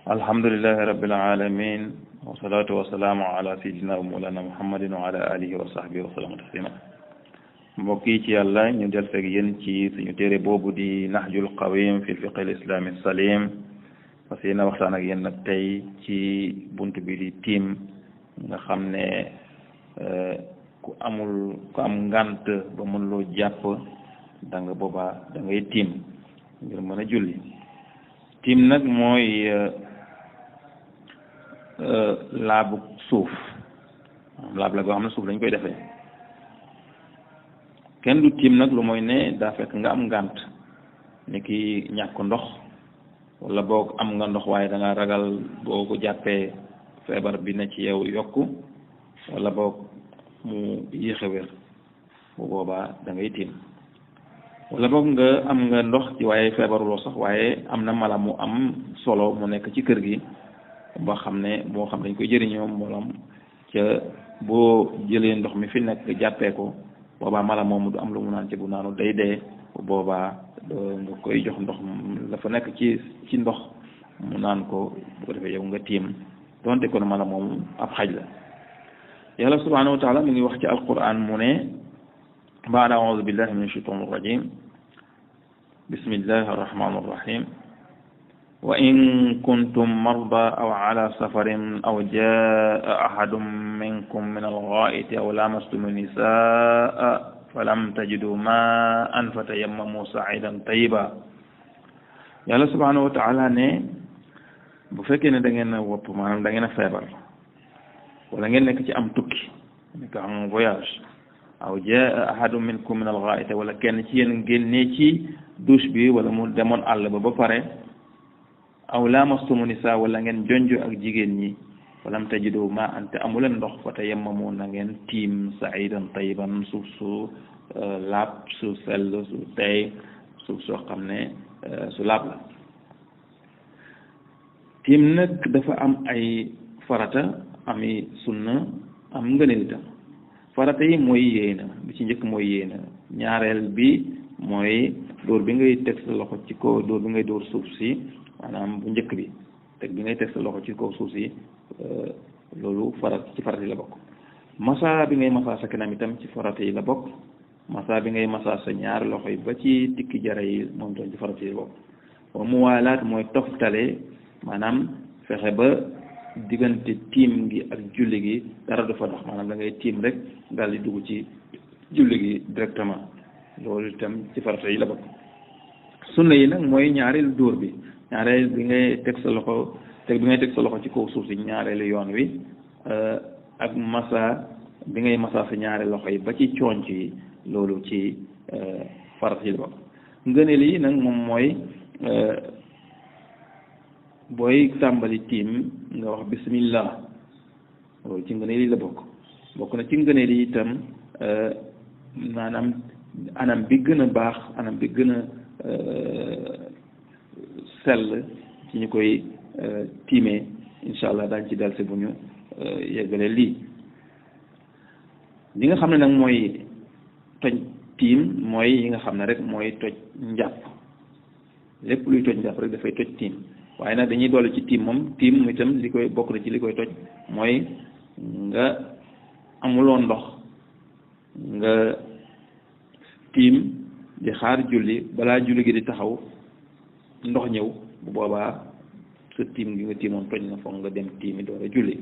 alhamdulillahi rabbil alamin wa salatu wa salaamu ala sayyidina wa mawlana muhammadin wa ala alihi wa sahbihi wa sallam taslima mbokk yi ci yàlla ñu del fekk yéen ci suñu téere boobu di nahjul qawim fi fiqh al islam salim parce que yéen waxtaan ak yéen nag tey ci bunt bi di tiim nga xam ne ku am ngànt ba mën loo jàpp da nga boobaa da ngay tiim ngir mën a julli tiim nag mooy laabu suuf laab la goo xam ne suuf lañ koy defee kenn du tiim nag lu mooy ne daa fekk nga am ngànt ni ki ñàkk ndox wala boog am nga ndox waaye da nga ragal boo ko jàppee feebar bi na ci yow yokku wala boog mu yéexe wér bu boobaa da ngay tiim wala boog nga am nga ndox ci waaye feebaruloo sax waaye am na mala mu am solo mu nekk ci kër gi boo xam ne dañ koy jëriñoo moolam ca boo jëlee ndox mi fi nekk jàppee ko boobaa mala moomu du am lu mu naan ci bu naanu day dee boobaa nga koy jox ndox dafa nekk ci ndox mu naan ko bu ko defee yow nga tiim donte kon mala moomu ab xaj la yàlla subhanahu wa taala mi ngi wax ci alquran mu ne baada audu billahi min ashaitan irrajim bismillahi arrahmani irrahim wa in kuntum marda aw ala safarin aw jaa ahadun minkum min alghaa'iti aw lamastum nisaa falam tajidu ma'an fatayammamu sa'idan tayyiban yàlla subhanahu wa taala ne bu fekkee ne da ngeen a wopp maanaam da ngeen a feebar wala ngeen nekk ci am tukki nekk am voyage aw jaa ahadun minkum min alghaa'iti wala kenn ci yéen génnee ci douche bi wala mu demoon àll ba pare aw lamastumu nisaa wala ngeen jonjo ak jigéen ñi falam tajidu ma'an te amuleen ndox fatayammamu na ngeen tiim sa'idan tayyiban suuf su laab su sell su tey suuf soo xam ne su laab la tiim nag dafa am ay farata ami sunna am ngëneel itam farata yi mooy yéena bi ci njëkk mooy yéena ñaareel bi mooy dóor bi ngay teg sa loxo ci kaw dóor bi ngay dóor suuf si maanaam bu njëkk bi teg bi ngay teg sa loxo ci kaw suuf si loolu ci farata yi la bokk masa bi ngay masa sa kanam itam ci farata yi la bokk masa bi ngay masa sa ñaari loxo yi ba ci tikki jara yi moom tam ci farata yi la bokk wa muwaalaat mooy toftale maanaam fexe ba diggante tiim gi ak julli gi dara du fa dox maanaam da ngay tiim rek daal di dugg ci julli gi directement loolu itam ci farata yi la bokk sunna yi nag mooy ñaareelu dóor bi ñaareel bi ngay teg sa loxo ci kaw suuf si ñaareelu yoon wi ak masa bi ngay masa sa ñaari loxo yi ba ci coonc yi loolu ci farata yi la bokk ngëneel yi nag moom mooy booy tàmbali tiim nga wax bismillah loolu ci ngëneel yi la bokk na ci ngëneel yi itam maanaam anam bi gën a baax anam bi gën a sell ci ñu koy tiimee incha allah daañ ci delsi bu ñu yeggale lii li nga xam ne nag mooy toj tiim mooy yi nga xam ne rek mooy toj njàpp lépp luy toj njàpp rek dafay toj tiim waaye nag dañuy dolli ci tiim moom tiim itam li koy bokk na ci li koy toj mooy nga amuloo ndox nga tiim di xaar julli balaa julli gi di taxaw ndox ñëw bu boobaa sa tiim gi nga tiimoon toj na foog nga dem tiimi door a julli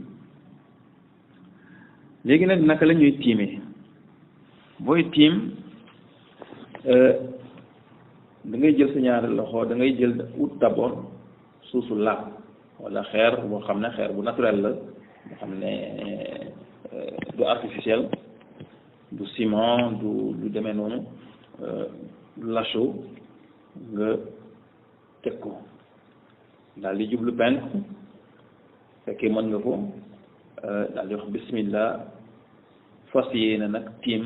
léegi nag naka la ñuy tiimee booy tiim da ngay jël sa ñaari loxo da ngay jël ut d'abord suusu laab wala xeer boo xam ne xeer bu naturel la boo xam ne du artificiel du ciment du demee noonu lacho nga teg ko daal di jublu penku fekkee mën nga ko daal di wax bismillah fas yéene nag tiim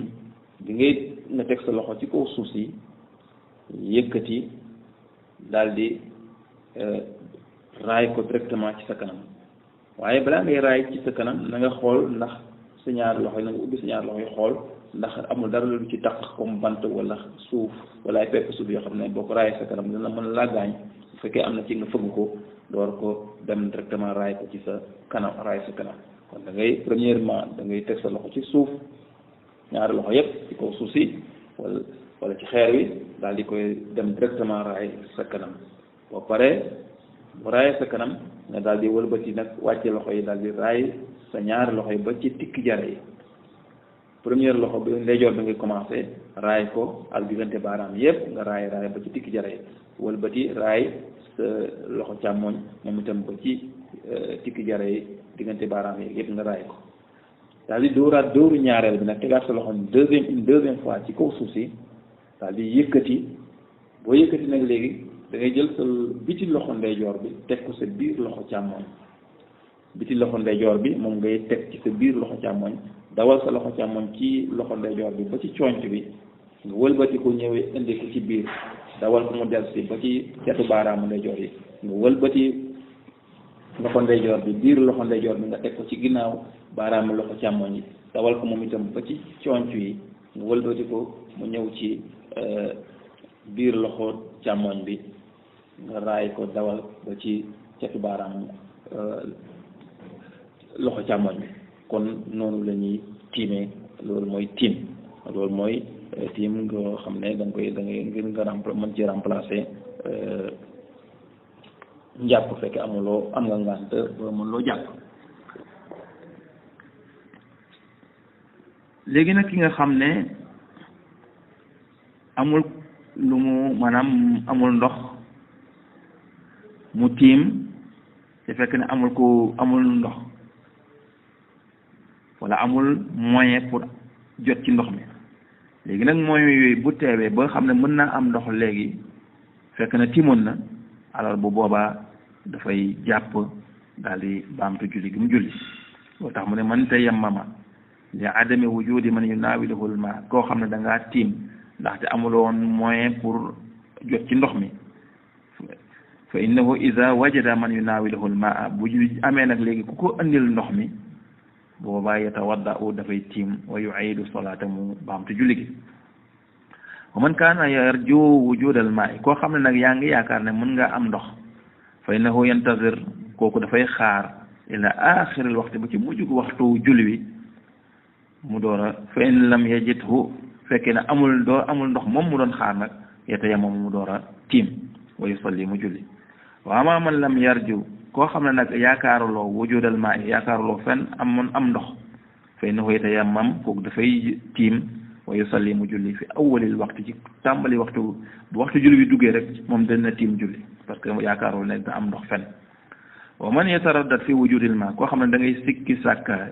bi ngay nga teg sa loxo ci kaw suuf si yëkkati daal di raay ko directement ci sa kanam waaye balaa ngay raay ci sa kanam na nga xool ndax sa ñaari loxo yi na nga ubbi sa ñaari loxo yi xool ndax amul dara lu ci taq comme bant wala suuf wala ay pepp suuf yoo xam ne boo ko raayee sa kanam dina mën laa gaañ bu fekkee am na ci nga fëgg ko door ko dem directement raay ko ci sa kanam raay sa kanam kon da ngay premièrement da ngay teg sa loxo ci suuf ñaari loxo yépp ci kaw suuf si wala ci xeer wi daal di koy dem directement raay sa kanam boo paree bu raayee sa kanam nga daal di wëlbati nag wàcce loxo yi daal di raay sa ñaari loxo yi ba ci tikki jara yi première loxo bi ndeyjoor bi ngay commencé raay ko ak diggante baaraam yépp nga raay ba ci tikki jara yi wëlbati raay sa loxo càmmoñ moom itam ba ci tikki jara yi diggante baaraam yi yépp nga raay ko daal di dóoraat dóoru ñaareel bi nag tegaat sa loxo une deuxième fois ci kaw suuf si daal di yëkkati boo yëkkati nag léegi da ngay jël sa biti loxo ndeyjoor bi teg ko sa biir loxo càmmoñ biti loxo ndeyjoor bi moom ngay teg ci sa biir loxo càmmoñ dawal sa loxo càmmoñ ci loxo ndeyjoor bi ba ci conc bi nga wëlbati ko ñëwee indi ko ci biir dawal ko mu del si ba ci catu baaraamu ndeyjoor yi nga wëlbati loxo ndeyjoor bi biir loxo ndeyjoor bi nga teg ko ci ginnaaw baaraamu loxo càmmoñ yi dawal ko moom itam ba ci conc yi nga wëlbati ko mu ñëw ci biir loxo càmmoñ bi nga raay ko dawal ba ci catu baaraamu loxo càmmoñ bi kon noonu la ñuy tiimee loolu mooy tiim loolu mooy tiim nga xam ne da ngay ngir nga mën ci remplacer njàpp fekk am nga ngànt ba mën loo jàpp. léegi nag ki nga xam ne amul lu mu maanaam amul ndox mu tiim te fekk ne amul ndox wala amul moyen pour jot ci ndox mi léegi nag moyen yooyu bu teewee ba xam ne mën naa am ndox léegi fekk na tiimoon na alors bu boobaa dafay jàpp daal di baamtu julli gi mu julli loolu tax mu ne man tayammama li adami wujudi man yunaawiluhu al-maa koo xam ne da ngaa tiim ndaxte amuloon moyen pour jot ci ndox mi fa innahu ida wajada man yunaawiluhu al-maa bu amee nag léegi ku ko andil ndox mi boobaa yatawadda u dafay tiim wa yu'iidu salaata mu baamtu julli gi wa man kaana yarju wujud al-maa koo xam ne nag yaa ngi yaakaar ne mën nga am ndox fa innahu yantazir kooku dafay xaar ila axiril waxtu ba ci mujjug waxtu julli wi mu door a fa in lam yajidhu fekkee ne amul ndox moom mu doon xaar nag yatayammam mu door a tiim wa yusalli mu julli wa ama man lam yarju koo xam ne nag yaakaaruloo wujudal maa yaakaaruloo fenn am ndox fa innahu yatayammam kooku dafay tiim wa yusalli mu julli fi awwalil waxtu ci tàmbali waxtu bu waxtu julli bi duggee rek moom dana tiim julli parce que yaakaarul ne da am ndox fenn wa man yataraddad fi wujudil maa koo xam ne da ngay sikki sàkka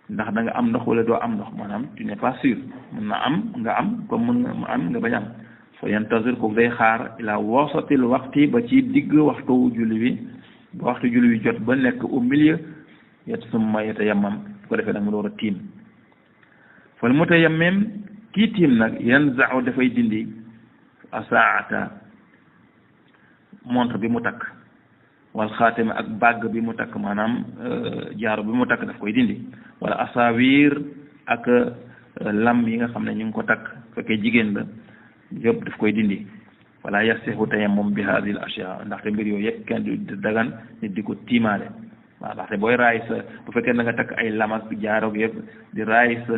ndax da nga am ndox wala doo am ndox maanaam tu n'es pas sûr mën na am nga am comme mën nga am nga bañ am fa yantazir kooku day xaar ila wasatil waxti ba ci digg waxtu julli bi ba waxtu julli bi jot ba nekk au milieu summa yatayammam bu ko defee nag mu door a tiim fal mutayammim kii tiim nag yanza'u dafay dindi asaata montre bi mu takk wal xaatime ak bàgg bi mu takk maanaam jaaro bi mu takk daf koy dindi wala asawir ak lam yi nga xam ne ñu ngi ko takk fekkee jigéen la yëpp daf koy dindi wala yasihu tayammum bi hadhihi al ashya ndaxte mbir yooyu yëpp kenn du dagan nit di ko tiimaale waaw ndaxte booy raay sa bu fekkee da nga takk ay lam ak jaaro bi yëpp di raay sa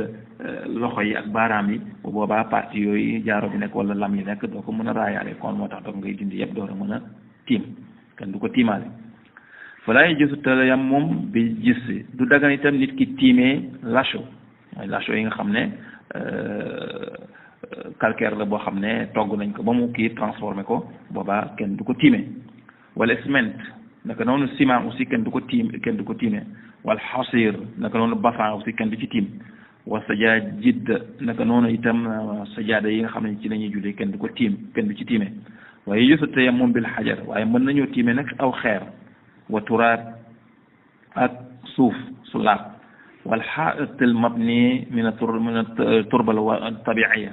loxo yi ak baaraam yi bu boobaa partie yooyu jaaro bi nekk wala lam yi nekk doo ko mën a raayaale kon moo tax doog ngay dindi yëpp door a mën a tiim kenn du ko tiimaale falaa yajuuzu tayammum bi gis du dagan itam nit ki tiimee lacho mooy lacho yi nga xam ne calcaire la boo xam ne togg nañ ko ba mu kii transformé ko boobaa kenn du ko tiimee wala ciment naka noonu ciment aussi kenn du ko tiimee wala xasir naka noonu basan aussi kenn du ci tiim wa sajaajid naka noonu itam sajaada yi nga xam ne ci la ñuy jullee kenn du ko tiim kenn du ci tiimee waaye yajuuzu tayammum bil xajar waaye mën nañoo tiimee nag aw xeer wa turaab ak suuf su laab wal xaa'it al mabni min turba tabiiya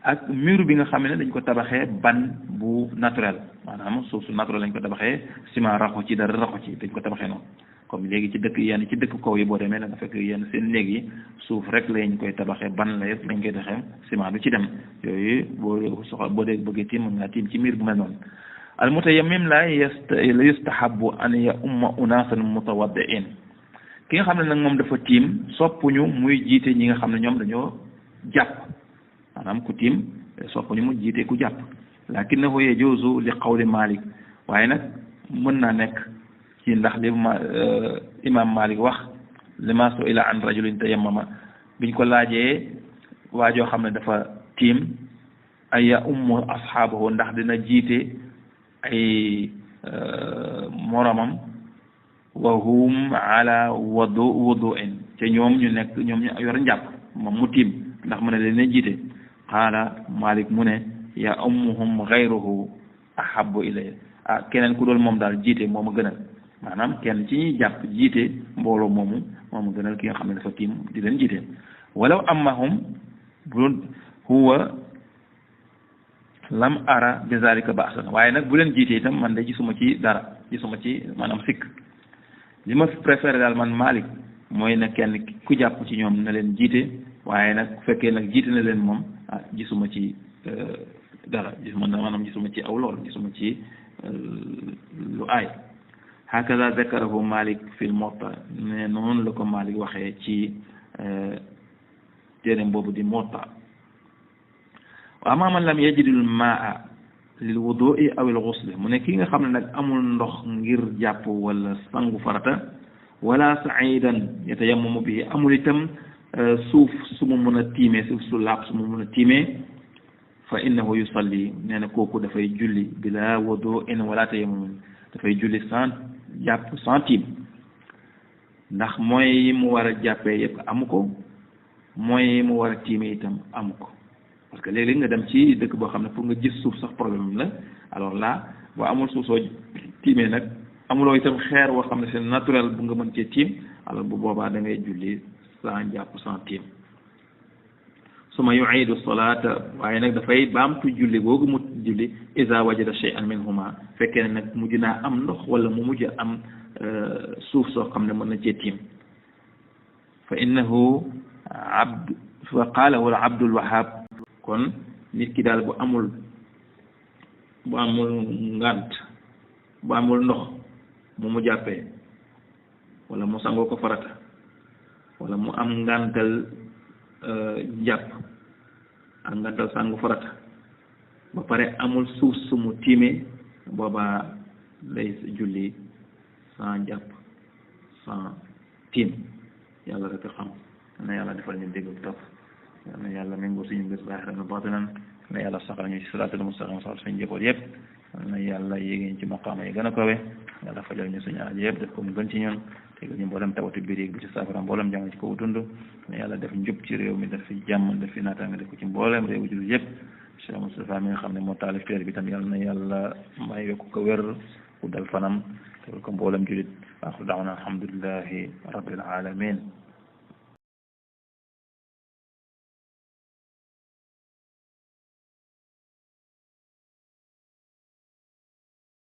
ak mur bi nga xam ne dañ ko tabaxee ban bu naturel maanaam suuf su naturel lañ ko tabaxee ciment raxu ci dara raxu ci dañ ko tabaxee noonu comme léegi ci dëkk kaw yi boo demee da nga fekk yenn seen néeg yi suuf rek lañ koy tabaxee ban la yëpp lañ koy taxee ciment du ci dem yooyu boo dee bëggee tiim mën ngaa tiim ci mur bu mel noonu المتيمم لا يستحب أن يؤم أناسا متوضئين ki nga xam ne nag moom dafa tiim soppuñu muy jiite ñi nga xam ne ñoom dañoo jàpp maanaam ku tiim soppuñu mu jiite ku jàpp lakinnahu yajuzu li qawli Malik waaye nag mën naa nekk ci ndax li imam Malik wax lima su'ila an rajulin tayammama biñ ko laajee waajoo xam ne dafa tiim ay ya ummu ashaabahu ndax dina jiite ay moromam wa hum ala wudu'in te ñoom ñu nekk ñoom ñu yor njàpp moom mu tiim ndax mu ne leen jiite qaala Malik mu ne ya ummuhum ghayruhu ahabbu ilayya keneen ku doon moom daal jiite moo ma gënal maanaam kenn ci ñuy jàpp jiite mbooloo moomu moo ma gënal ki nga xam ne dafa tiim di leen jiite walaw ammahum bu huwa lam ara bi zalika ba'san waaye nag bu leen jiite itam man de gisuma ci dara gisuma ci maanaam sikk li ma préféré daal man Malik mooy na kenn ku jàpp ci ñoom na leen jiite waaye nag bu fekkee nag jiite na leen moom gisuma ci dara gisuma ci aw lool gisuma ci lu aay hakaza zakarahu Malik fil Muwatta ne noonu la ko Malik waxee ci téereem boobu di Muwatta wa amma man lam yajidul maa lil wudu'i aw al ghusl mu ne ki nga xam ne nag amul ndox ngir jàpp wala sangu farata wala sa'idan yatayammamu bihi amul itam suuf su mu mën a tiimee suuf su laab su mu mën a tiimee fa innahu yusalli nee na kooku dafay julli bila wudu'in wala tayammum dafay julli sans jàpp sans tiim ndax mooy mu war a jàppee yëpp amu ko mooy mu war a tiimee itam amu ko parce que léeg-léeg nga dem ci dëkk boo xam ne pour nga gis suuf sax problème la alors là boo amul suuf soo tiimee nag amuloo itam xeer boo xam ne c'est naturel bu nga mën cee tiim alors bu boobaa da ngay julli sans jàpp sans tiim suma yu'idu salata waaye nag dafay baamtu julli googu mu julli iza wajada shay'an minhuma fekkee ne nag mujj naa am ndox wala mu mujj am suuf soo xam ne mën na cee tiim fa innahu abd fa qaalahu Abdul Wahhab kon nit ki daal bu amul ngant bu amul ndox mu jàppee wala mu sangoo ko farata wala mu am ngantal jàpp ak ngantal sangu farata ba pare amul suuf su mu tiimee boobaa lay julli sans jàpp sans tiim yàlla rek a xam na yàlla defal ñu dégg topp na yàlla méngoo suñu mbir zaahiran wa baatinan na yàlla saxal ñu ci siraatal mustaqiim saxal suñu njaboot yëpp na yàlla yéegéen ci maqaama yi gën a kawe yàlla fajal ñu suñu aajo yëpp def ko mu gën ci ñun tegal ñu mboolem tawati biir yi bu ci saafara mboolem jàng ci kaw dund na yàlla def njub ci réew mi def fi jàmm def fi naataanga def ko ci mboolem réew jullit yëpp Cheikh Moustapha mi nga xam ne moo taalif téere bi tam yàlla na yàlla may yokk ko wér ku dal fanam te ko mboolem jullit waaxu daawana alhamdulillahi rabbil alamin